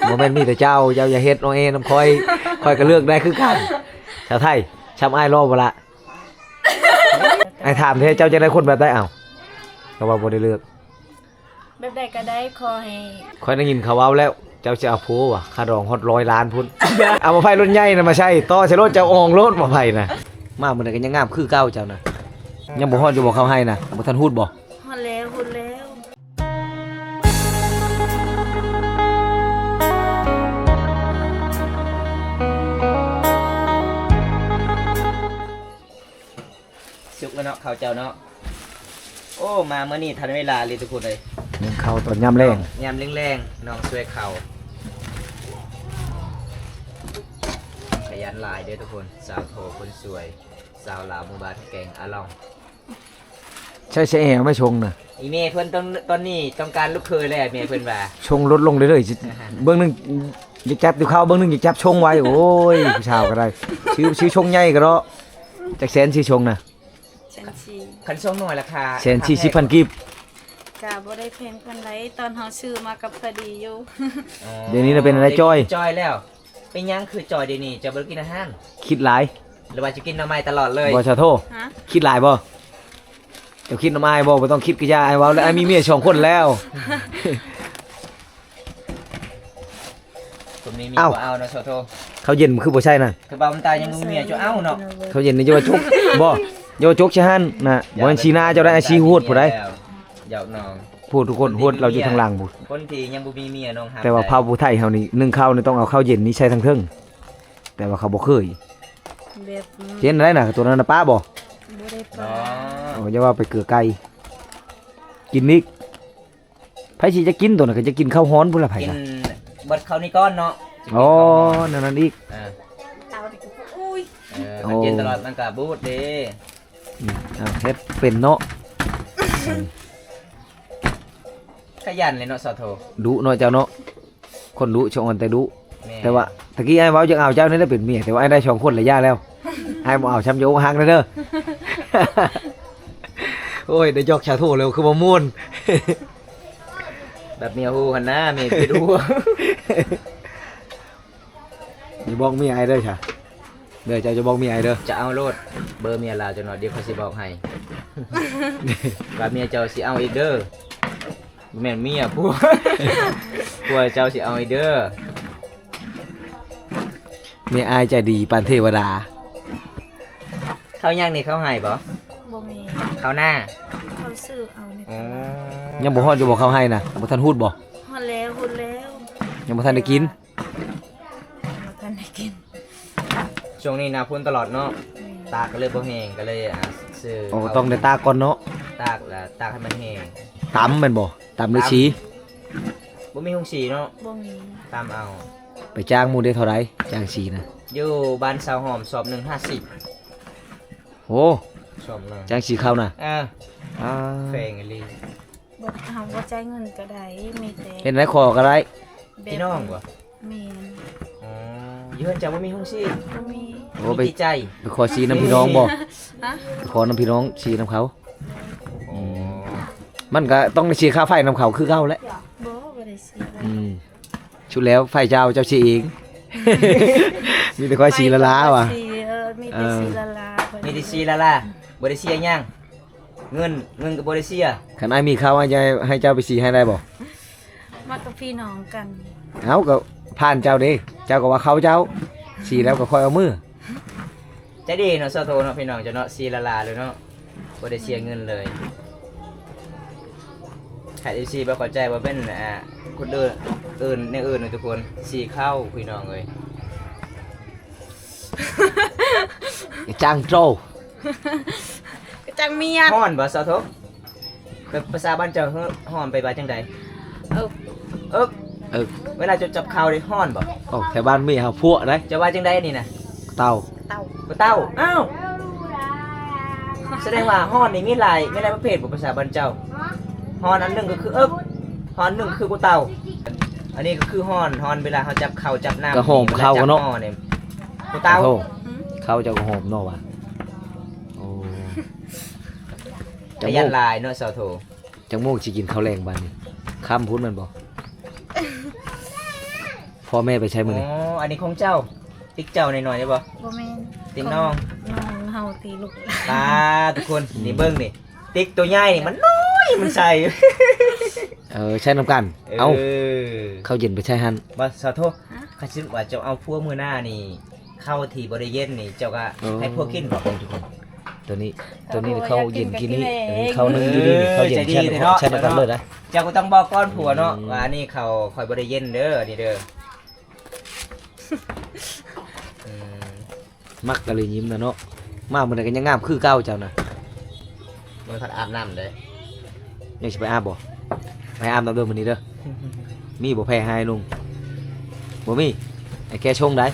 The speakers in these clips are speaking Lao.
ບໍ່ແມ່ນມີແຕ່ເຈົ້າ ເຈົ້າຢ່າເຮັດນ້ອງເອນຳຂ້ອຍ ຂ້ອຍກໍເລືອກໄດ້ຄືກັນ. ຊາວໄທ ຊ່ຳອ້າຍຫຼໍ່ບໍ່ລະ? ອ້າຍຖາມແທ້ ເຈົ້າຈະໄດ້ຄົນແບບໃດ? ເອົ້າ ກໍວ່າບໍ່ໄດ້ເລືອກ. ແບບໃດກໍໄດ້ ຂໍໃຫ້ ຂ້ອຍໄດ້ຍິນເຂົາເວົ້າແລ້ວ ເຈົ້າຊິເອົາຜົວວ່າ ຄ່າດອງຮອດຮ້ອຍລ້ານພຸ້ນ. ເອົາໝາກໄຜ່ລົດໃຫຍ່ນະມາໃສ່ ຕໍ່ໃສ່ລົດເຈົ້າອອງໂລດໝາກໄຜ່ນະ. ມາມື້ໃດກໍຍັງງາມຄືເກົ່າເຈົ້ານະ. ຍັງບໍ່ຮອດຢູ່ບໍ່ເຂົ້າໄຮ່ນະ? ບໍ່ທັນຮູດບໍ່? ຮອດແລ້ວ ຮູດແລ້ວ. ສຸກແລ້ວເນາະ ເຂົ້າເຈົ້າເນາະ. ໂອ້ ມາມື້ນີ້ທັນເວລາເລີຍທຸກຄົນເອີຍ. ໜຶ້ງເຂົ້າຕອນຍາມແລງ ຍາມແລງໆ ນ້ອງຊ່ວຍເຂົ້າ. ຂະຫຍັນຫຼາຍເດີທຸກຄົນ ສາວໂທຄົນສວຍ ຊາວລາວໝູ່ບ້ານແກງອາລອງ. ໃຊ້ແຊແອວໄມ້ຊົງນະ. ອີແມ່ເພິ່ນຕ້ອງ ຕອນນີ້ຕ້ອງການລູກເຂີຍແລ້ວ ແມ່ເພິ່ນວ່າ ຊົງລົດລົງເລື້ອຍໆ. ເບິ່ງໜຶ່ງຢາກຈັບຕິວເຂົ້າ ເບິ່ງໜຶ່ງຢາກຈັບຊົງໄວ້. ໂອ້ຍ ຜູ້ສາວກໍໄດ້ ຊື້ ຊື້ຊົງໃຫຍ່ກໍເນາະ. ຈັກແສນຊື້ຊົງນະ? ແສນສີ່. ຄັນຊົງນ້ອຍລາຄາ ແສນສີ່ສິບພັນກີບ. ກະບໍ່ໄດ້ແພງປານໃດ ຕອນເຮົາຊື້ມາກໍພໍດີຢູ່. ອໍ ດຽວນີ້ລະເປັນແນວໃດ? ຈ່ອຍ ຈ່ອຍແລ້ວ. ເປັນຫຍັງຄືຈ່ອຍດຽວນີ້? ເຈົ້າບໍ່ໄດ້ກິນອາຫານ? ຄິດຫຼາຍ ຫຼືວ່າຈະກິນໜໍ່ໄມ້ຕະຫຼອດເລີຍ? ບໍ່ ຊາໂທ. ຮະ? ຄິດຫຼາຍບໍ່? ເຈົ້າຄິດນຳອ້າຍບໍ່? ບໍ່ຕ້ອງຄິດກະຢ່າ ອ້າຍເວົ້າແລ້ວ ອ້າຍມີເມຍສອງຄົນແລ້ວ. ຄົນມີເມຍ ເອົ້າ ບໍ່ເອົາເນາະ ຊາໂທ. ເຂົ້າເຢັນຄືບໍ່ໃສ່ນະ? ຄືບ່າວບຸນຕາຍັງບໍ່ມີເມຍ ເຈົ້າເອົາເນາະ. ເຂົ້າເຢັນນີ້ຢ່າວ່າຈົກ ບໍ່ ຢ່າວ່າຈົກໃສ່ຫັ້ນນະ. ບໍ່ແມ່ນຊີ້ໜ້າເຈົ້າໄດ໋ ຊີ້ຫວດຜູ້ໃດ. ຢາກນ້ອງ ຜູ້ທຸກຄົນຫວດລາວຢູ່ທາງຫຼັງພຸ້ນ. ຄົນທີ່ຍັງບໍ່ມີເມຍນ້ອງຮັກ ແຕ່ວ່າເຜົ່າຜູ້ໄທເຮົານີ້ ໜຶ້ງເຂົ້ານີ້ຕ້ອງເອົາເຂົ້າເຢັນນີ້ໃສ່ທາງເທິງ ແຕ່ວ່າເຂົາບໍ່ເຄີຍ. ແບບ ເຮັດໄດ້ນະ ຕົວນັ້ນນະປະບໍ່? ບໍ່ໄດ້ປະ. ອໍ ອໍ ຢ່າວ່າໄປເກືອໄກ່ ກິນອີກ. ໃຜຊິຈະກິນຕົວນັ້ນ ກໍຈະກິນເຂົ້າຮ້ອນພຸ້ນລະ ໃຜ ກິນ ລະ ເບິດເຂົ້ານີ້ກ່ອນເນາະ. ອໍ ແນວນັ້ນອີກ. ເອີ ເອົາ ເອີ ໂອ້ ມັນກິນຕະຫຼອດມັນກະບູດເດ້. ອືມ ເຮັດເປັນເນາະ. ຂະຫຍັນເລີຍເນາະ ສາໂທ. ດຸເນາະເຈົ້າເນາະ ຄົນດຸ ຊະອອນແຕ່ດຸ. ແມ່ນ ແຕ່ວ່າຕະກີ້ອ້າຍເວົ້າຢາກເອົາເຈົ້ານີ້ແຫຼະເປັນເມຍ ແຕ່ວ່າອ້າຍໄດ້ສອງຄົນແລ້ວ ຢ່າແລ້ວ. ອ້າຍບໍ່ເອົາຊ້ຳ ຢ່າອົກຫັກເດີ. ໂອ້ຍ ໄດ້ຢອກສາໂທແລ້ວຄືບໍ່ມ່ວນ. ແບບເມຍຮູ້ຫັ້ນນະ ເມຍເປັນຮູ້. ຢ່າບອກເມຍອ້າຍເດີຊະ ເດີ ເຈົ້າຈະບອກເມຍອ້າຍເດີ. ຈະເອົາໂລດ ເບີເມຍລາວຈັກໜ່ອຍ ດຽວຂ້ອຍຊິບອກໃຫ້ ວ່າເມຍເຈົ້າຊິເອົາອີກເດີ. ບໍ່ແມ່ນເມຍ ຜົວ ຜົວເຈົ້າຊິເອົາອີກເດີ. ເມຍອ້າຍໃຈດີປານເທວະດາ. ເຂົ້າຫຍັງນີ້ ເຂົ້າໄຮ່ບໍ່? ບໍ່ແມ່ນ ເຂົ້ານາ ເຂົ້າຊື້ເອົານີ້. ອໍ ຍັງບໍ່ຮອດຢູ່ບໍ່ເຂົ້າໄຮ່ນະ? ບໍ່ທັນຮູດບໍ່? ຮອດແລ້ວ ຮູດແລ້ວ. ຍັງບໍ່ທັນໄດ້ກິນ? ບໍ່ທັນໄດ້ກິນ. ຊ່ວງນີ້ໜ້າຝົນຕະຫຼອດເນາະ. ແມ່ນ ຕາກກໍເລີຍບໍ່ແຫ້ງ ກໍເລີຍ ອ່າ ຊື້. ອໍ ຕ້ອງໄດ້ຕາກກ່ອນເນາະ. ຕາກລະຕາກໃຫ້ມັນແຫ້ງ. ຕຳແມ່ນບໍ່? ຕຳຫຼືສີ? ບໍ່ມີໂຮງສີເນາະ. ບໍ່ມີ ຕຳເອົາ. ໄປຈ້າງໝູ່ໄດ້ເທົ່າໃດ? ຈ້າງສີນະ ຢູ່ບ້ານຊາວຫອມ ສອບໜຶ່ງຫ້າສິບ. ໂອ້ ສອບໜຶ່ງ ຈ້າງສີເຂົ້ານະ. ເອີ ອ່າ ແພງອີ່ຫຼີ. ບໍ່ ເຮົາບໍ່ຈ່າຍເງິນກໍໄດ້ ມີແຕ່ ເຮັດໃດຂໍກໍໄດ້. ແບບ ພີ່ນ້ອງບໍ່? ແມ່ນ. ອໍ ຢູ່ເຮືອນເຈົ້າບໍ່ມີໂຮງສີ? ບໍ່ມີ. ໂອ້ ໄປ ມີແຕ່ໃຈ ໄປຂໍສີນຳພີ່ນ້ອງບໍ່? ຮະ? ໄປຂໍນຳພີ່ນ້ອງສີນຳເຂົາ. ອໍ ອືມ ມັນກໍຕ້ອງໄດ້ເສຍຄ່າໄຟນຳເຂົາຄືເກົ່າແຫຼະ. ບໍ່ ບໍ່ໄດ້ເສຍ. ອືມ ສຸດແລ້ວໄຟເຈົ້າ ເຈົ້າສີເອງ. ມີແຕ່ຂ້ອຍສີລາໆວ່າ. ໄຟກໍບໍ່ໄດ້ສີ ເອີ ມີແຕ່ ເອີ ສີລາໆ. ມີແຕ່ສີລາໆ ບໍ່ໄດ້ເສຍຫຍັງ. ເງິນ ເງິນກໍບໍ່ໄດ້ເສຍ. ຄັນອ້າຍມີເຂົ້າ ອ້າຍຈະໃຫ້ເຈົ້າໄປສີໃຫ້ໄດ້ບໍ່? ມັນກໍພີ່ນ້ອງກັນ. ເອົ້າ ກໍຜ່ານເຈົ້າເດ້ ເຈົ້າກໍວ່າເຂົ້າເຈົ້າ ສີແລ້ວກໍຄ່ອຍເອົາມື. ໃຈດີເນາະ ສາໂທເນາະ ພີ່ນ້ອງເຈົ້າເນາະ ສີລາໆເລີຍເນາະ ບໍ່ໄດ້ເສຍເງິນເລີຍ. ຖ້າເອັຟຊີບໍ່ເຂົ້າໃຈວ່າເປັນ ອ່າ ຄົນອື່ນ ອື່ນ ແນວອື່ນນະທຸກຄົນ ສີເຂົ້າ ພີ່ນ້ອງເອີຍ. ກະຈັງໂຕ ກະຈັງມຽນ. ຮ້ອນບໍ່ ສາໂທ? ແບບພາສາບ້ານເຈົ້າ ຮ້ອນໄປວ່າຈັ່ງໃດ? ເອິກ ເອິກ ເອິກ. ເວລາເຈົ້າຈັບເຂົ້ານີ້ຮ້ອນບໍ່? ໂອ້ ແຖວບ້ານມີເຮົາພວກໃດ. ເຈົ້າວ່າຈັ່ງໃດອັນນີ້ນະ? ເຕົາ ເຕົາ ເຕົາ. ອ້າວ ສະແດງວ່າຮ້ອນນີ້ມີຫຼາຍ ມີຫຼາຍປະເພດບໍ່ ພາສາບ້ານເຈົ້າ? ຮ້ອນອັນໜຶ່ງກໍຄືເອິກ ຮ້ອນໜຶ່ງຄືກູເຕົາ. ອັນນີ້ກໍຄືຮ້ອນ ຮ້ອນເວລາເຮົາຈັບເຂົ້າຈັບນ້ຳ ກໍຫອມເຂົ້າເນາະ. ກູເຕົາ ເຂົ້າເຈົ້າກໍຫອມເນາະວ່າ. ໂອ້ ປະຢັດຫຼາຍເນາະ ສາໂທ. ຈັກໂມງຊິກິນເຂົ້າແລງບາດນີ້? ຄ່ຳພຸ້ນແມ່ນບໍ່? ພໍ່ແມ່ໄປໃສມື້ນີ້? ອໍ ອັນນີ້ຂອງເຈົ້າ ຕິກເຈົ້າໜ້ອຍໆ ນີ້ບໍ່? ບໍ່ແມ່ນ ຕິກນ້ອງ ຂອງນ້ອງເຮົາຕິລູກຫຼານ. ປາ ທຸກຄົນ ອືມ ນີ້ເບິ່ງນີ້ ຕິກໂຕໃຫຍ່ນີ້ມັນນ້ອຍ ມັນໃສ. ເອີ ໃຊ້ນຳກັນ. ເອີ ເອົ້າ ເຂົ້າເຢັນໄປໃຊ້ຫັ້ນ. ບໍ່ ສາໂທ ຮະ? ຄັນຊິວ່າເຈົ້າເອົາຜົວມື້ໜ້ານີ້ ເຂົ້າທີ່ບໍ່ໄດ້ເຢັນນີ້ ເຈົ້າກໍ ໂອ້ ໃຫ້ຜົວກິນບໍ? ທຸກຄົນ ຕົວນີ້ ຕົວນີ້ເຂົ້າເຢັນກິນນີ້ ເຂົ້າໜຶ່ງຢູ່ນີ້ ເຂົ້າເຢັນ ໃຊ້ນຳກັນເລີຍນະ. ເຈົ້າກໍຕ້ອງບອກກ່ອນຜົວເນາະ ອືມ ວ່າອັນນີ້ເຂົ້າຂ້ອຍບໍ່ໄດ້ເຢັນເດີ ອັນນີ້ເດີ. ອືມ ມັກກະລີຍິ້ມນະເນາະ ມາມື້ໃດກໍຍັງງາມຄືເກົ່າເຈົ້ານະ. ມື້ພັດອາບນ້ຳເດ້ ຍັງຊິໄປອາບບໍ່? ໄປອາບນ້ຳເດີມື້ນີ້ເດີ. ມີບໍ່ແພໃຫ້ນຸ່ງ? ບໍ່ມີ ໃຫ້ແກຊົງໄດ໋.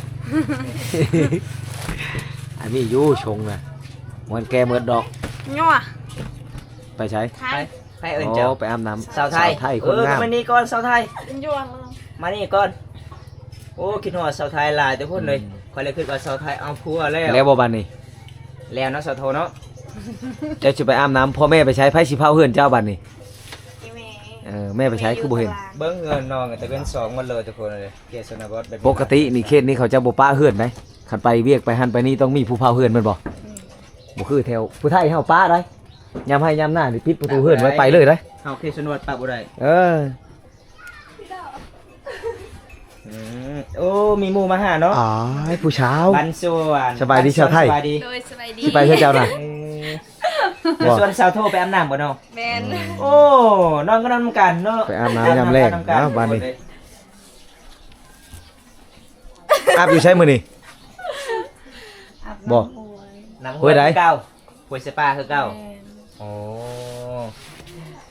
ອາ ມີຢູ່ຊົງນະ ບໍ່ແມ່ນແກໝົດດອກ. ຫຍ້ວ ໄປໃສ? ໄທ. ໃຜເອີ້ນເຈົ້າ? ອໍ ໄປອາບນ້ຳ ສາວໄທ. ສາວໄທ ເອີ ຄົນງາມ ມານີ້ກ່ອນ ສາວໄທ. ມານີ້ກ່ອນ. ໂອ້ ຄິດຮອດສາວໄທຫຼາຍທຸກຄົນເລີຍ. ອືມ ຂ້ອຍເລີຍຄິດວ່າສາວໄທເອົາຜົວແລ້ວ. ແລ້ວບໍ່ບາດນີ້? ແລ້ວເນາະ ສາວໂທເນາະ. ເຈົ້າຊິໄປອາບນ້ຳ ພໍ່ແມ່ໄປໃສ? ໃຜຊິເຝົ້າເຮືອນເຈົ້າບາດນີ້? ອີ່ແມ່. ເອີ ແມ່ໄປໃສ? ຄືບໍ່ເຫັນ. ເບິ່ງເຮືອນນ້ອງ ຕະເວັນສອງໝົດເລີຍທຸກຄົນເລີຍ ເຂດຊົນນະບົດແບບນີ້. ປົກກະຕິນີ້ ເຂດນີ້ເຂົາເຈົ້າບໍ່ປະເຮືອນໃດ໋. ຄັນໄປວຽກໄປຫັ້ນໄປນີ້ ຕ້ອງມີຜູ້ເຝົ້າເຮືອນແມ່ນບໍ່? ອືມ ບໍ່ຄືແຖວຜູ້ໄທເຮົາປະໄດ໋. ຍາມໄຮ່ຍາມນານີ້ປິດປະຕູເຮືອນໄວ້ ໄປເລີຍໄດ໋. ເຮົາເຂດຊົນນະບົດປະບໍ່ໄດ້. ເອີ ອືມ ໂອ້ ມີໝູ່ມາຫາເນາະ. ອ້າຍ ຜູ້ສາວ ບ້ານສວນ. ສະບາຍດີ ສາວໄທ. ສະບາຍດີ. ໂດຍ ສະບາຍດີ. ຊິໄປໃສເຈົ້ານະ? ເອີ ຊວນສາວໂທໄປອາບນ້ຳບໍ່ເນາະ? ແມ່ນ. ອືມ ໂອ້ ນອນກໍນອນນຳກັນເນາະ ໄປອາບນ້ຳຍາມແລງເນາະ ບ້ານນີ້. ອາບຢູ່ໃສມື້ນີ້? ອາບນ້ຳ ບໍ່ ຫ້ວຍ ນ້ຳຫ້ວຍໃດ໋? ຫ້ວຍສະປາຄືເກົ່າ. ແມ່ນ. ໂອ້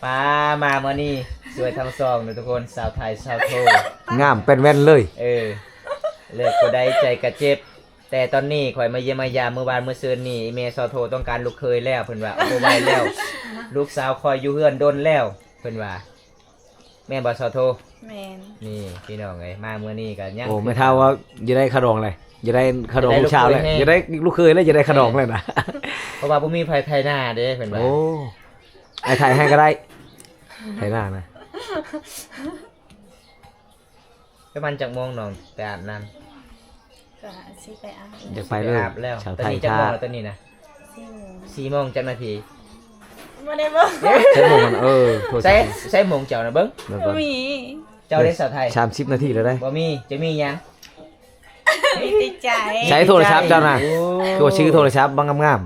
ປາ ມາມື້ນີ້ສວຍທັງສອງເດີທຸກຄົນ ສາວໄທ ສາວໂທ ງາມແປ້ນແວ່ນເລີຍ. ເອີ ເລີກບໍ່ໄດ້ໃຈກະເຈັບ. ແຕ່ຕອນນີ້ຂ້ອຍມາຢ້ຽມມາຢາມມື້ວານມື້ຊືນນີ້ ອີ່ແມ່ສາວໂທຕ້ອງການລູກເຂີຍແລ້ວ ເພິ່ນວ່າ ບໍ່ໄຫວແລ້ວ ລູກສາວຂ້ອຍຢູ່ເຮືອນດົນແລ້ວ ເພິ່ນວ່າ. ແມ່ນບໍ່ສາວໂທ? ແມ່ນ. ນີ້ພີ່ນ້ອງເອີຍ ມາມື້ນີ້ກໍຍັງ ໂອ້ ແມ່ເຖົ້າວ່າຢາກໄດ້ຂະດອງແຫຼະ ຢາກໄດ້ຂະດອງລູກສາວແຫຼະ ຢາກໄດ້ລູກເຂີຍແລ້ວ ຢາກໄດ້ຂະດອງແລ້ວນະ. ເພາະວ່າບໍ່ມີໃຜໄຖນາເດ້ ເພິ່ນວ່າ. ໂອ້ ອ້າຍໄຖໃຫ້ກໍໄດ້ ໄຖນານະ. ປະມານຈັກໂມງນ້ອງໄປອາບນ້ຳ? ກໍຊິໄປອາບ ຢາກໄປເລີຍ ອາບແລ້ວ. ຕອນນີ້ຈັກໂມງແລ້ວຕອນນີ້ນະ? ສີ່ໂມງ. ສີ່ໂມງຈັກນາທີ? ບໍ່ໄດ້ເບິ່ງ. ໃຊ້ໂມງມັນ ເອີ ໂທລະສັບ ໃຊ້ໂມງເຈົ້ານະເບິ່ງ. ບໍ່ມີ. ເຈົ້າໄດ້ສາວໄທ? ສາມສິບນາທີແລ້ວໄດ໋. ບໍ່ມີ ຈະມີຫຍັງ? ມີແຕ່ໃຈ. ໃຊ້ໂທລະສັບເຈົ້ານະ. ໂອ້ ຄືວ່າຊື້ໂທລະສັບບັງງາມ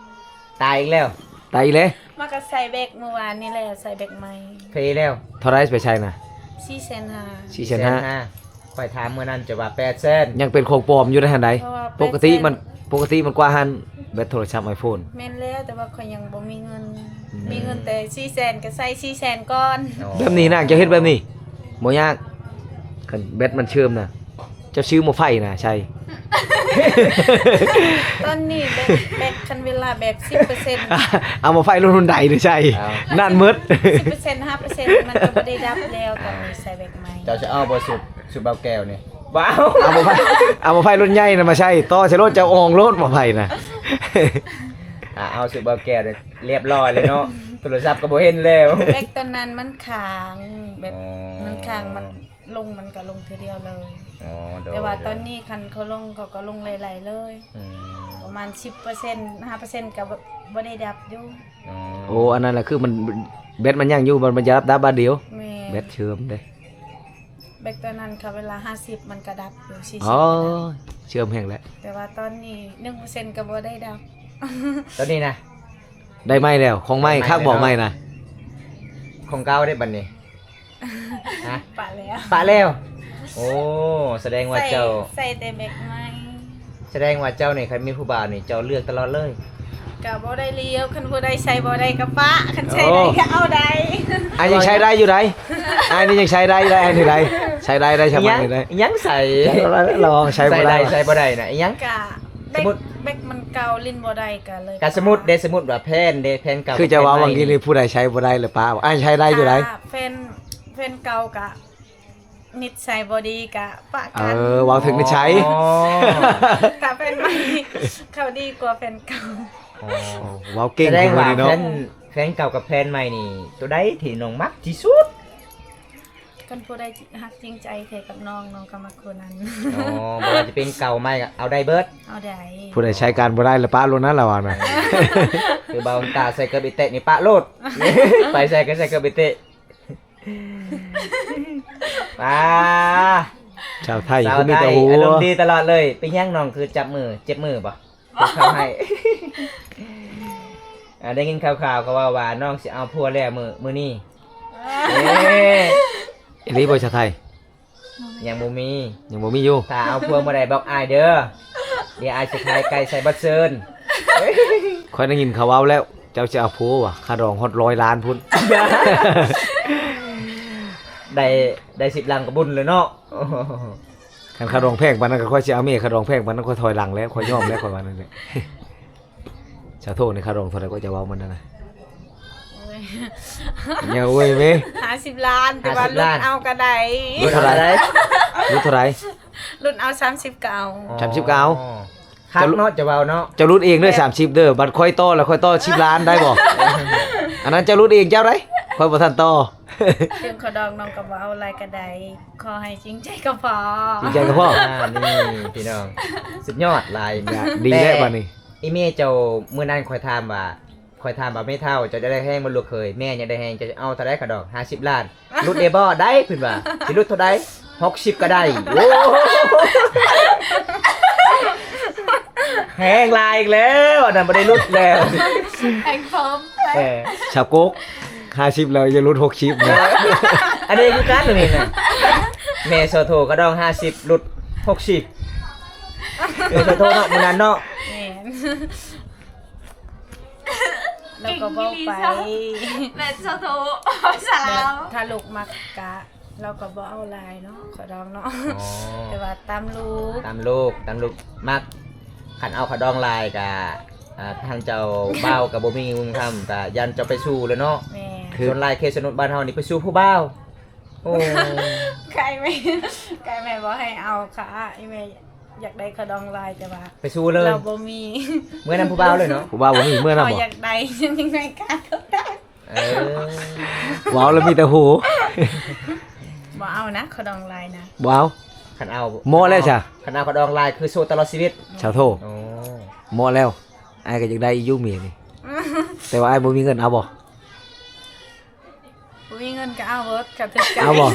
ໆ. ຕາຍອີກແລ້ວ. ຕາຍອີກແລ້ວ. ມາກໍໃສ່ແບັກມື້ວານນີ້ແຫຼະ ໃສ່ແບັກໃໝ່. ເພແລ້ວ. ເທົ່າໃດໄປໃຊ້ນະ? ສີ່ແສນຫ້າ. ສີ່ແສນຫ້າ. ຂ້ອຍຖາມມື້ນັ້ນເຈົ້າວ່າແປດແສນ. ຍັງເປັນຂອງປອມຢູ່ໃນຫັ້ນໃດ໋. ເພາະວ່າ ປົກກະຕິມັນ ປົກກະຕິມັນກວ່າຫັ້ນ ແບັດໂທລະສັບໄອໂຟນ. ແມ່ນແລ້ວ ແຕ່ວ່າຂ້ອຍຍັງບໍ່ມີເງິນ. ອືມ ມີເງິນແຕ່ສີ່ແສນ ກໍໃຊ້ສີ່ແສນກ່ອນ. ອໍ ແບບນີ້ນາງຈະເຮັດແບບນີ້ ບໍ່ຍາກ. ຄັນແບັດມັນເຊື່ອມນະ ເຈົ້າຊື້ໝໍ້ໄຟນະໃສ່. ຕອນນີ້ແບັດ ແບັດ ຄັນເວລາແບັດສິບເປີເຊັນ ເອົາໝໍ້ໄຟລຸ້ນຮຸນໄດນີ້ໃສ່. ເອົາ ນັ້ນໝົດ ສິບເປີເຊັນ ຫ້າເປີເຊັນ ມັນກໍບໍ່ໄດ້ດັບແລ້ວ. ຕອນນີ້ໃສ່ແບັດໃໝ່. ເຈົ້າຈະເອົາບໍ່ ສູດ ສູດບ່າວແກ້ວນີ້? ບໍ່ເອົາ. ເອົາໝໍ້ໄຟ ເອົາໝໍ້ໄຟລຸ້ນໃຫຍ່ນະມາໃສ່ ຕໍ່ໃສ່ໂລດ ເຈົ້າອອງໂລດໝໍ້ໄຟນະ. ອ່າ ເອົາສູດບ່າວແກ້ວນີ້ ລຽບຮ້ອຍເລີຍເນາະ ໂທລະສັບກໍບໍ່ເຫັນແລ້ວ. ແບັດຕອນນັ້ນມັນຄ້າງ ແບັດ ອໍ ມັນຄ້າງ ມັນລົງ ມັນກໍລົງເທື່ອດຽວເລີຍ. ອໍ ໂດຍ ແຕ່ວ່າ ໂດຍ ຕອນນີ້ຄັນເຂົາລົງ ເຂົາກໍລົງໄຫຼໆເລີຍ. ອືມ ປະມານສິບເປີເຊັນ ຫ້າເປີເຊັນ ກໍບໍ່ ບໍ່ໄດ້ດັບຢູ່. ອໍ ໂອ້ ອັນນັ້ນລະ ຄືມັນ ແບັດມັນຍັງຢູ່ ມັນ ມັນຈະດັບ ດັບບາດດຽວ. ແມ່ນ. ແບັດເຊື່ອມເດ້. ແບັດຕອນນັ້ນ ຄັນເວລາຫ້າສິບ ມັນກໍດັບຢູ່ ສີ່ສິບ ອໍ ກໍດັບ ເຊື່ອມແຮງແຫຼະ. ແຕ່ວ່າຕອນນີ້ ໜຶ່ງເປີເຊັນ ກໍບໍ່ໄດ້ດັບ. ຕອນນີ້ນະ ໄດ້ໃໝ່ແລ້ວ ຂອງໃໝ່ ໄດ້ໃໝ່ ຄັກບໍ່ ແລ້ວເນາະ ໃໝ່ນະ? ຂອງເກົ່າເດ້ບັດນີ້? ຮະ? ປະແລ້ວ ປະແລ້ວ. ໂອ້ ສະແດງວ່າເຈົ້າ ໃສ່ ໃສ່ແຕ່ແບັດໃໝ່. ສະແດງວ່າເຈົ້ານີ້ ຄັນມີຜູ້ບ່າວນີ້ ເຈົ້າເລືອກຕະຫຼອດເລີຍ. ກໍບໍ່ໄດ້ເລືອກ ຄັນຜູ້ໃດໃຊ້ບໍ່ໄດ້ກໍປະ ຄັນໃຊ້ໄດ້ກໍເອົາໄດ້. ໂອ້ ອັນນີ້ຍັງໃຊ້ໄດ້ຢູ່ໃດ໋ ອັນນີ້ຍັງໃຊ້ໄດ້ຢູ່ໃດ໋ ອັນນີ້ໄດ້ ໃຊ້ໄດ້ ໄດ້ສະບາຍຢູ່ໃດ໋. ຍັງໃຊ້ ລອງໃຊ້ບໍ່ໄດ້ ໃຊ້ບໍ່ໄດ້ນະ ອີຫຍັງ? ກະ ສະມຸດ ແບັດ ແບັດມັນເກົ່າ ຫຼິ້ນບໍ່ໄດ້ ກໍເລີຍ ກະສະມຸດເດ້ ສະມຸດວ່າແຟນເດ້ ແຟນເກົ່າ ຄືເຈົ້າເວົ້າຫວ່າງກີ້ນີ້ ຜູ້ໃດໃຊ້ບໍ່ໄດ້ແລ້ວປະ ອັນໃຊ້ໄດ້ຢູ່ໃດ໋. ກະແຟນ ແຟນເກົ່າກະ ນິດໄສບໍ່ດີກະປະກັນ. ເອີ ເວົ້າເຖິງນິດໄສ. ອໍ ກະແຟນໃໝ່ເຂົາດີກວ່າແຟນເກົ່າ. ອໍ ເວົ້າເກັ່ງ ສະແດງວ່າ ຄົນນີ້ເນາະ ແຟນ ແຟນເກົ່າກັບແຟນໃໝ່ນີ້ ໂຕໃດທີ່ນ້ອງມັກທີ່ສຸດ? ຄັນຜູ້ໃດຮັກຈິງໃຈແທ້ກັບນ້ອງ ນ້ອງກໍມັກຜູ້ນັ້ນ. ອໍ ບໍ່ວ່າຈະເປັນເກົ່າໃໝ່ກໍເອົາໄດ້ເບິດ. ເອົາໄດ້. ຜູ້ໃດໃຊ້ການບໍ່ໄດ້ລະປະໂລດນະ ລະວ່ານະ. ຄືບ່າວຕາໃສ່ເກີບອີແຕະນີ້ປະໂລດ. ໄປໃສກໍໃສ່ເກີບອີແຕະ. ປ້າ ຊາວໄທ ສາວໄທ ຄືມີແຕ່ຫົວ ອາລົມດີຕະຫຼອດເລີຍ. ເປັນຫຍັງນ້ອງຄືຈັບມື ເຈັບມືບໍ່? ເຂົາໃຫ້ ອ່າ ໄດ້ຍິນຂ່າວໆ ເຂົາເວົ້າວ່ານ້ອງຊິເອົາຜົວແລ້ວມື້ ມື້ນີ້. ເອີ ອີ່ຫຼີບໍ່ຊາວໄທ? ຍັງບໍ່ມີ ຍັງບໍ່ມີຢູ່. ຖ້າເອົາຜົວມື້ໃດບອກອ້າຍເດີ ດຽວອ້າຍຊິຂາຍໄກ່ໃສ່ບັດເຊີນ. ຂ້ອຍໄດ້ຍິນເຂົາເວົ້າແລ້ວ ເຈົ້າຊິເອົາຜົວວ່າ ຄ່າດອງຮອດຮ້ອຍລ້ານພຸ້ນ. ໄດ້ ໄດ້ສິບຫຼັງກໍບຸນແລ້ວເນາະ. ຄັນຄ່າດອງແພງປານນັ້ນ ກໍຂ້ອຍຊິເອົາເມຍ. ຄ່າດອງແພງປານນັ້ນ ຂ້ອຍຖອຍຫຼັງແລ້ວ ຂ້ອຍຍອມແລ້ວ ຂ້ອຍວ່ານັ້ນແຫຼະ. ສາໂທ ນີ້ຄ່າດອງເທົ່າໃດກໍຈະເວົ້າມັນນັ້ນນະ? ໂອ້ຍ ຢ່າໂອ້ຍເມ. ຫ້າສິບລ້ານ ແຕ່ວ່າ ຫ້າສິບລ້ານ ຫຼຸດເອົາກໍໄດ້. ຫຼຸດເທົ່າໃດ? ຫຼຸດເທົ່າໃດ? ຫຼຸດເອົາສາມສິບກໍເອົາ. ອໍ ສາມສິບກໍເອົາ. ຄັກເນາະ ຈະເວົ້າເນາະ. ເຈົ້າຫຼຸດເອງເດີ ແບບ ສາມສິບເດີ ບັດຂ້ອຍຕໍ່ລະ ຂ້ອຍຕໍ່ສິບລ້ານໄດ້ບໍ່? ອັນນັ້ນເຈົ້າຫຼຸດເອງເຈົ້າໄດ໋ ຂ້ອຍບໍ່ທັນຕໍ່. ເຖິງຂໍດອງນ້ອງກໍບໍ່ເອົາຫຼາຍກໍໄດ້ ຂໍໃຫ້ຈິງໃຈກໍພໍ. ຈິງໃຈກໍພໍ. ອ່າ ນີ້ພີ່ນ້ອງ ສຸດຍອດຫຼາຍ. ດີແລ້ວບາດນີ້. ອີ່ແມ່ເຈົ້າ ມື້ນັ້ນຂ້ອຍຖາມວ່າ ຂ້ອຍຖາມວ່າ ແມ່ເຖົ້າ ເຈົ້າຢາກໄດ້ແຮງບໍ່ລູກເຂີຍ? ແມ່ຢາກໄດ້ແຮງ ເຈົ້າເອົາເທົ່າໃດຄ່າດອງ? ຫ້າສິບລ້ານ. ຫຼຸດໄດ້ບໍ່? ໄດ້ ເພິ່ນວ່າ. ຊິຫຼຸດເທົ່າໃດ? ຫົກສິບກໍໄດ້. ໂອ້ ແຮງຫຼາຍອີກແລ້ວ ອັນນັ້ນບໍ່ໄດ້ຫຼຸດແລ້ວ. ແຮງເພີ່ມ. ເອີ ສາວກົກ ຫ້າສິບແລ້ວຍັງຫຼຸດຫົກສິບນະ. ອັນນີ້ຄືກັນນີ້ນະ ແມ່ສາໂທ ຄ່າດອງຫ້າສິບ ຫຼຸດຫົກສິບ. ແມ່ສາໂທເນາະ ມື້ນັ້ນເນາະ. ແມ່ນ. ລາວກໍເວົ້າໄປ ແມ່ນສາໂທ ພາສາລາວ ແບບ ຖ້າລູກມັກກະ ລາວກໍບໍ່ເອົາຫຼາຍເນາະ ຄ່າດອງເນາະ. ອໍ ແຕ່ວ່າຕາມລູກ ຕາມລູກ ຕາມລູກມັກ. ຄັນເອົາຄ່າດອງຫຼາຍກະ ອ່າ ທາງເຈົ້າບ່າວກໍບໍ່ມີເງິນຄຳ ກະຢ້ານເຈົ້າໄປຊູ້ແລ້ວເນາະ. ແມ່ນ. ສ່ວນຫຼາຍເຂດຊະໜົດບ້ານເຮົານີ້ໄປຊູ້ຜູ້ບ່າວ. ໂອ້ ໄກແມ່ ໄກແມ່ບໍ່ໃຫ້ເອົາຄ່າ ອີ່ແມ່ຢາກໄດ້ຄ່າດອງຫຼາຍ ແຕ່ວ່າໄປສູ້ເລີຍ ລາວບໍ່ມີ. ເມືອນຳຜູ້ບ່າວເລີຍເນາະ. ຜູ້ບ່າວບໍ່ມີ ເມືອນຳບໍ່? ເຮົາຢາກໄດ້ ຍັງໄດ້ຄ່າເທົ່າກັນ. ເອີ ເວົ້າແລ້ວມີແຕ່ຫູ. ບໍ່ເອົານະ ຄ່າດອງຫຼາຍນະ. ບໍ່ເອົາ. ຄັນເອົາ ເໝາະແລ້ວຊະ. ຄັນເອົາຄ່າດອງຫຼາຍຄືໂສດຕະຫຼອດຊີວິດ. ສາໂທ. ໂອ້ ເໝາະແລ້ວ. ອ້າຍກໍຢາກໄດ້ຢູ່ເມຍນີ້ ແຕ່ວ່າອ້າຍບໍ່ມີເງິນ. ເອົາບໍ່? ບໍ່ມີເງິນກໍເອົາເບິດ ຄັນຖືກໃຈ. ເອົາບໍ່?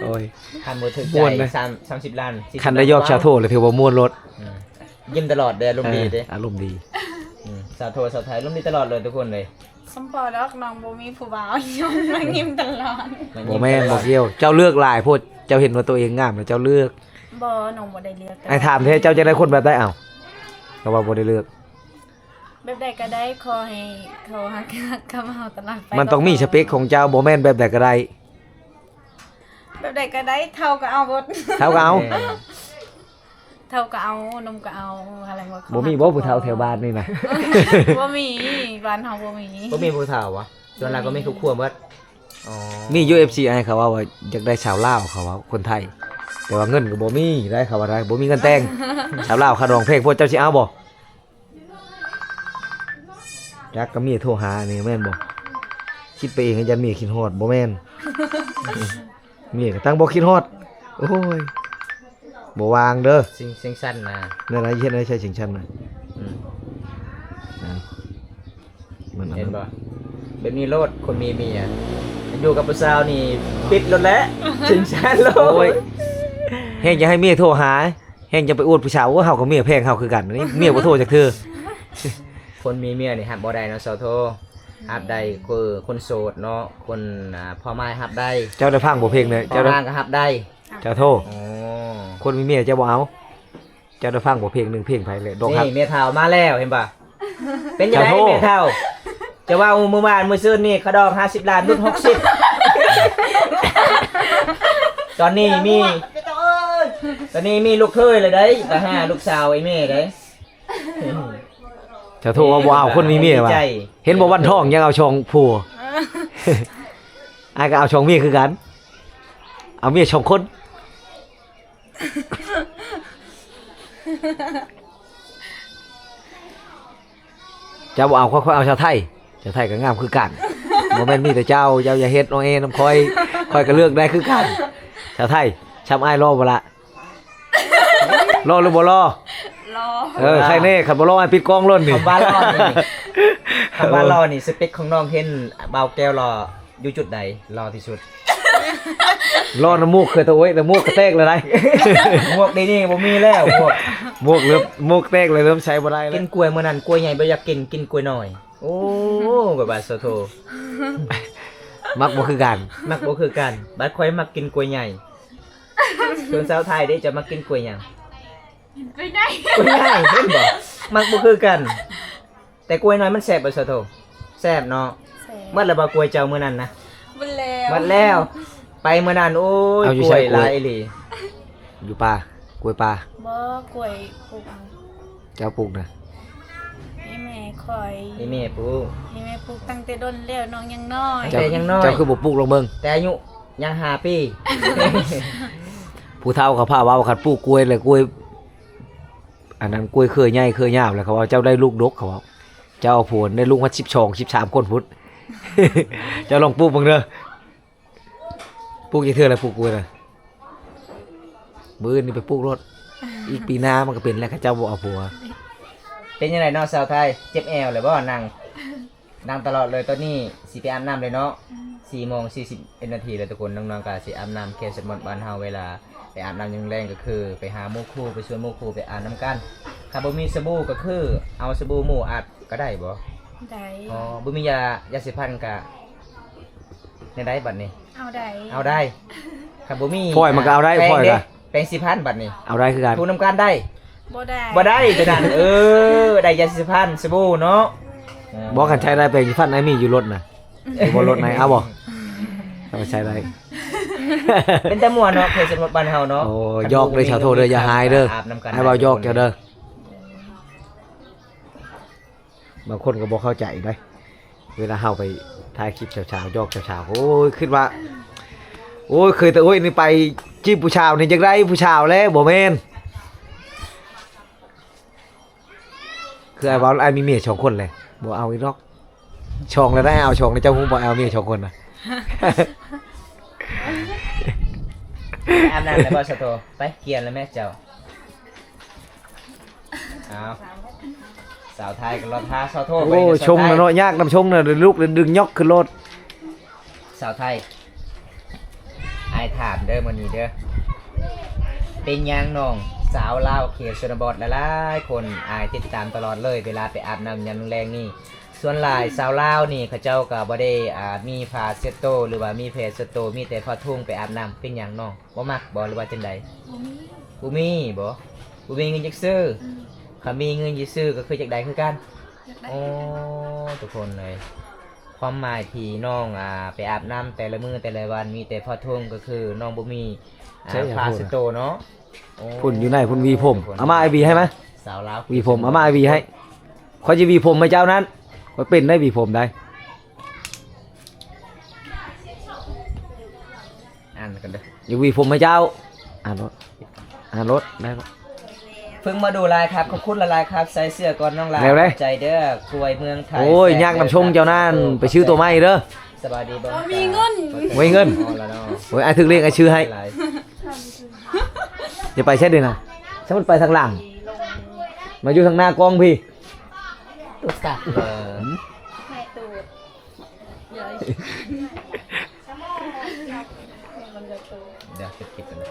ໂອ້ຍ ຄັນບໍ່ຖືກໃຈ ສາມ ສາມສິບລ້ານ ສີ່ສິບລ້ານ ຄັນໄດ້ຢອກສາໂທແລ້ວຖືວ່າມ່ວນໂລດ. ອືມ ຍິ້ມຕະຫຼອດເດ້ ອາລົມດີເດ້. ເອີ ອາລົມດີ. ອືມ ສາໂທ ສາວໄທ ອາລົມດີຕະຫຼອດເລີຍທຸກຄົນເລີຍ. ສົມພໍດອກ ນ້ອງບໍ່ມີຜູ້ບ່າວ ຍ້ອນນາງຍິ້ມຕະຫຼອດ. ບໍ່ແມ່ນ ບໍ່ກ່ຽວ ເຈົ້າເລືອກຫຼາຍໂພດ ເຈົ້າເຫັນວ່າຕົວເອງງາມແລ້ວເຈົ້າເລືອກ. ບໍ່ ນ້ອງບໍ່ໄດ້ເລືອກ. ອ້າຍຖາມແທ້ ເຈົ້າຈະໄດ້ຄົນແບບໃດ? ເອົ້າ ກໍວ່າບໍ່ໄດ້ເລືອກ. ແບບໃດກໍໄດ້ ຂໍໃຫ້ເຂົາຮັກ ຮັກກັບເຮົາຕະຫຼອດໄປ. ມັນຕ້ອງມີສະເປັກຂອງເຈົ້າ ບໍ່ແມ່ນແບບໃດກໍໄດ້. ແບບໃດກໍໄດ້ ເຖົ້າກໍເອົາເບິດ. ເຖົ້າກໍເອົາ. ແມ່ນ. ເຖົ້າກໍເອົາ ໜຸ່ມກໍເອົາ ອະໄລບໍ່. ບໍ່ມີບໍ່ຜູ້ເຖົ້າແຖວບ້ານນີ້ນະ? ບໍ່ມີ ບ້ານເຮົາບໍ່ມີ. ບໍ່ມີຜູ້ເຖົ້າຫວາ? ສ່ວນຫຼາຍກໍມີຄອບຄົວເບິດ. ອໍ ມີຢູ່ ເອັຟຊີ ອ້າຍເຂົາເວົ້າວ່າຢາກໄດ້ສາວລາວ ເຂົາເວົ້າຄົນໄທ ແຕ່ວ່າເງິນກໍບໍ່ມີໄດ໋ ເຂົາວ່າໄດ໋ ບໍ່ມີເງິນແຕ່ງ. ສາວລາວຄ່າດອງແພງໂພດ ເຈົ້າຊິເອົາບໍ່? ຈັກ ກໍເມຍໂທຫານີ້ແມ່ນບໍ່? ຄິດໄປເອງ ຢ້ານເມຍຄິດຮອດ ບໍ່ແມ່ນ ເມຍກໍຕັ້ງບໍ່ຄິດຮອດ. ໂອ້ຍ ບໍ່ວ່າງເດີ ຊິງ ຊິງຊັນນະ. ແນວໃດ ເຮັດແນວໃດໃຊ້ຊິງຊັນນະ? ອືມ ນະ ມັນ ເຫັນບໍ່? ແບບນີ້ໂລດ ຄົນມີເມຍ ຢູ່ກັບຜູ້ສາວນີ້ປິດໂລດແຫຼະ ຊິງຊັນໂລດ. ໂອ້ຍ ແຮງຢາກໃຫ້ເມຍໂທຫາ ແຮງຈະໄປອວດຜູ້ສາວ ໂອ້ ເຮົາກໍເມຍແພງເຮົາຄືກັນ ນີ້ເມຍບໍ່ໂທຈັກເທື່ອ. ຄົນມີເມຍນີ້ຮັບບໍ່ໄດ້ເນາະ ສາວໂທ. ຮັບໄດ້ຄືຄົນໂສດເນາະ ຄົນ ອ່າ ພໍ່ໝ້າຍຮັບໄດ້. ເຈົ້າໄດ້ຟັງບໍ່ເພງນີ້? ເຈົ້າໄດ້ ພໍ່ຫ້າງກໍຮັບໄດ້. ເຈົ້າໂທ. ອໍ ຄົນມີເມຍເຈົ້າບໍ່ເອົາ. ເຈົ້າໄດ້ຟັງບໍ່ເພງໜຶ່ງ ເພງໃຜແຫຼະ ດອກຮັກ. ນີ້ແມ່ເຖົ້າມາແລ້ວ ເຫັນບໍ່? ເປັນຈັ່ງໃດແມ່ເຖົ້າ? ຈະເວົ້າມື້ວານມື້ຊືນນີ້ ຄ່າດອງຫ້າສິບລ້ານ ຫຼຸດຫົກສິບ. ຕອນນີ້ມີ ຕອນນີ້ມີລູກເຂີຍແລ້ວໄດ໋ ໄປຫາລູກສາວໄອ້ແມ່ໄດ໋. ເຈົ້າໂທວ່າບໍ່ເອົາຄົນມີເມຍວ່າ. ເຫັນບໍ່ ວັນທອງຍັງເອົາສອງຜົວ. ອ້າຍກໍເອົາສອງເມຍຄືກັນ ເອົາເມຍສອງຄົນ. ເຈົ້າບໍ່ເອົາ ຂ້ອຍ ຂ້ອຍເອົາຊາວໄທ ຊາວໄທກໍງາມຄືກັນ. ບໍ່ແມ່ນມີແຕ່ເຈົ້າ ເຈົ້າຢ່າເຮັດນ້ອງເອນຳຂ້ອຍ ຂ້ອຍກໍເລືອກໄດ້ຄືກັນ. ສາວໄທ ຊ່ຳອ້າຍຫຼໍ່ບໍ່ລະ? ຫຼໍ່ຫຼືບໍ່ຫຼໍ່? ຫຼໍ່. ເອີ ໃຄແນ່ ຄັນບໍ່ຫຼໍ່ອ້າຍປິດກ້ອງໂລດນີ້. ຄຳວ່າຫຼໍ່ນີ້ ຄຳວ່າຫຼໍ່ນີ້ ສະເປັກຂອງນ້ອງເຫັນບ່າວແກ້ວຫຼໍ່ຢູ່ຈຸດໃດ ຫຼໍ່ທີ່ສຸດ? ຫຼໍ່ນ້ຳມູກ ເຄີຍຕະໂອ້ຍ ນ້ຳມູກກະແຕກແລ້ວໃດ໋. ໝວກດຽວນີ້ບໍ່ມີແລ້ວ ໝວກ ໝວກເລີ່ມ ໝວກແຕກແລ້ວ ເລີ່ມໃຊ້ບໍ່ໄດ້ແລ້ວ. ກິນກ້ວຍມື້ນັ້ນ ກ້ວຍໃຫຍ່ບໍ່ຢາກກິນ ກິນກ້ວຍນ້ອຍ. ໂອ້ ກະບາດສະໂທ ມັກບໍ່ຄືກັນ ມັກບໍ່ຄືກັນ. ບາດຂ້ອຍມັກກິນກ້ວຍໃຫຍ່. ສ່ວນສາວໄທເດ້ ເຈົ້າມັກກິນກ້ວຍຫຍັງ? ກ້ວຍໃຫຍ່ ກ້ວຍໃຫຍ່ ເຫັນບໍ່? ມັກບໍ່ຄືກັນ. ແຕ່ກ້ວຍນ້ອຍມັນແຊບບໍ່ສາວໂທ? ແຊບເນາະ. ແຊບ. ໝົດແລ້ວບໍ່ກ້ວຍເຈົ້າມື້ນັ້ນນະ? ໝົດແລ້ວ ໝົດແລ້ວ. ໄປມື້ນັ້ນ ໂອ້ຍ ກ້ວຍຫຼາຍອີ່ຫຼີ. ຢູ່ປ່າ ກ້ວຍປ່າ. ບໍ່ ກ້ວຍປູກ. ເຈົ້າປູກນະ? ອີ່ແມ່ຂ້ອຍ ອີ່ແມ່ປູກ ອີ່ແມ່ປູກຕັ້ງແຕ່ດົນແລ້ວ ນ້ອງຍັງນ້ອຍ. ແຕ່ຍັງນ້ອຍ ເຈົ້າຄືບໍ່ປູກລອງເບິ່ງ? ແຕ່ອາຍຸຍັງຫ້າປີ. ຜູ້ເຖົ້າເຂົາພາເວົ້າ ຄັນປູກກ້ວຍແລ້ວ ກ້ວຍ ອັນນັ້ນ ກ້ວຍເຄືອໃຫຍ່ເຄືອຍາວ ແລ້ວເຂົາເວົ້າ ເຈົ້າໄດ້ລູກດົກ ເຂົາເວົ້າ. ເຈົ້າເອົາຜົວໄດ້ລູກມາສິບສອງ ສິບສາມຄົນພຸ້ນ. ເຈົ້າລອງປູກເບິ່ງເດີ. ປູກຈັກເທື່ອແລ້ວ ປູກກ້ວຍນະ? ມື້ອື່ນນີ້ໄປປູກໂລດ ອີກປີໜ້າມັນກໍເປັນແລ້ວ ເຂົາເຈົ້າບໍ່ເອົາຜົວ. ເປັນຈັ່ງໃດເນາະສາວໄທ ເຈັບແອວແລ້ວບໍ່? ນັ່ງ ນັ່ງຕະຫຼອດເລີຍ. ຕອນນີ້ຊິໄປອາບນ້ຳເລີຍເນາະ. ອືມ ສີ່ໂມງສີ່ສິບເອັດນາທີແລ້ວທຸກຄົນ. ນ້ອງໆກໍຊິອາບນ້ຳ ແຄ່ສະໝົດບ້ານເຮົາ ເວລາໄປອາບນ້ຳຍາມແລງກໍຄືໄປຫາໝູ່ຄູ່ ໄປຊວນໝູ່ຄູ່ໄປອາບນ້ຳກັນ. ຄັນບໍ່ມີສະບູ່ກໍຄືເອົາສະບູ່ໝູ່ອາບກໍໄດ້ບໍ່? ໄດ້. ອໍ ບໍ່ມີຢາ ຢາສີຟັນກະ ແນວໃດບັດນີ້? ເອົາໄດ້ ເອົາໄດ້. ຄັນບໍ່ມີ ຂ້ອຍມັນກໍເອົາໄດ້ ແປງ ຂ້ອຍກໍ ເດ້ ແປງສີຟັນບັດນີ້ ເອົາໄດ້ຄືກັນ. ຖູນຳກັນໄດ້? ບໍ່ໄດ້ ບໍ່ໄດ້ ເປັນອັນ ເອີ ໄດ້ຢາສີຟັນ ສະບູ່ເນາະ. ເອີ ບໍ່ ຄັນໃຊ້ໄດ້ແປງສີຟັນ ອ້າຍມີຢູ່ລົດນະ. ຢູ່ບໍ່ລົດໃນ ເອົາບໍ່? ເອົາໃຊ້ໄດ້. ເປັນຕາມ່ວນເນາະ ເພດສະໝົດບ້ານເຮົາເນາະ. ໂອ້ ຫຍອກເດີ ຊາວໂທເດີ ຢ່າຮ້າຍເດີ ອ້າຍເວົ້າຫຍອກເຈົ້າເດີ. ບາງຄົນກໍບໍ່ເຂົ້າໃຈໄດ໋ ເວລາເຮົາໄປຖ່າຍຄລິບສາວໆ ຫຍອກສາວໆ ໂອ້ຍ ຄິດວ່າ ໂອ້ຍ ເຄີຍແຕ່ ໂອ້ຍ ນີ້ໄປຈີບຜູ້ສາວນີ້ ຢາກໄດ້ຜູ້ສາວແລ້ວ ບໍ່ແມ່ນ. ຄືອ້າຍເວົ້າ ອ້າຍມີເມຍສອງຄົນແຫຼະ ບໍ່ເອົາອີກດອກ. ສອງແລ້ວໄດ໋ ເອົາສອງແລ້ວ ເຈົ້າຮູ້ບໍ່ ອ້າຍເອົາເມຍສອງຄົນນະ. ໄປອາບນ້ຳແລ້ວບໍ່ ສາວໂທ? ໄປ ກຽມແລ້ວແມ່ເຈົ້າ. ອ້າວ ສາວໄທກໍລໍຖ້າສາວໂທ. ໂອ້ ໄປເດີ ຊົງນະເນາະ ຍາກນຳຊົງນະ ລູກດຶງຍົກຂຶ້ນໂລດ. ສາວໄທ ອ້າຍຖາມເດີ ມື້ນີ້ເດີ ເປັນຫຍັງນ້ອງສາວລາວເຂດຊົນນະບົດຫຼາຍໆຄົນ ອ້າຍຕິດຕາມຕະຫຼອດເລີຍ ເວລາໄປອາບນ້ຳຍາມແລງໆນີ້ ສ່ວນຫຼາຍສາວລາວນີ້ ເຂົາເຈົ້າກໍບໍ່ໄດ້ ອ່າ ມີຜ້າເຊັດໂຕ ຫຼືວ່າມີແພເຊັດໂຕ ມີແຕ່ຜ້າຖົງໄປອາບນ້ຳ ເປັນຫຍັງນ້ອງ? ບໍ່ມັກບໍ່ ຫຼືວ່າຈັ່ງໃດ? ບໍ່ມີ ບໍ່ມີບໍ່? ບໍ່ມີເງິນຈັກຊື້. ອືມ ຄັນມີເງິນຊິຊື້ກໍຄືຢາກໄດ້ຄືກັນ. ຢາກໄດ້. ໂອ້ ຄືກັນ ທຸກຄົນເອີຍ ຄວາມໝາຍທີ່ນ້ອງ ອ່າ ໄປອາບນ້ຳແຕ່ລະມື້ແຕ່ລະວັນ ມີແຕ່ຜ້າຖົງ ກໍຄືນ້ອງບໍ່ມີ ອ່າ ຜ້າເຊັດໂຕເນາະ. ໂອ້ ພຸ້ນຢູ່ໃນພຸ້ນ ຫວີຜົມ ເອົາມາ ອ້າຍຫວີໃຫ້ມາ. ສາວລາວ ຫວີຜົມ ເອົາມາ ອ້າຍຫວີໃຫ້. ຂ້ອຍຊິຫວີຜົມໃຫ້ເຈົ້ານັ້ນ ຂ້ອຍເປັນໄດ໋ ຫວີຜົມໄດ໋. ອ່ານກັນເດີ ຢາກຫວີຜົມໃຫ້ເຈົ້າ. ອ່ານໂລດ ອ່ານໂລດ ໄດ້ໂລດ. ເພິ່ງມາດູຫຼາຍຄັບ ຂອບຄຸນຫຼາຍໆຄັບ. ໃສ່ເສື້ອກ່ອນນ້ອງຫຼ້າ ແລ້ວເດ້ ຂອບໃຈເດີ. ກ້ວຍເມືອງໄທ ໂອ້ຍ ຍາກນຳຊົງເຈົ້ານັ້ນ ໄປຊື້ຕົວໃໝ່ເດີ. ສະບາຍດີບໍ່? ມີເງິນ ໂອ້ຍ ເງິນ ໂອ້ ລະເນາະ ໂອ້ຍ ອ້າຍຖືກເລກ ອ້າຍຊື້ໃຫ້. ຢ່າໄປໃສເດ້ນະ ສະໝຸດໄປທາງຫຼັງ ມາຢູ່ທາງໜ້າກ້ອງພີ້. ຕຸດກະ ເອີ ແມ່ຕູດ ດຽວເກັບຄລິບກັນນະ.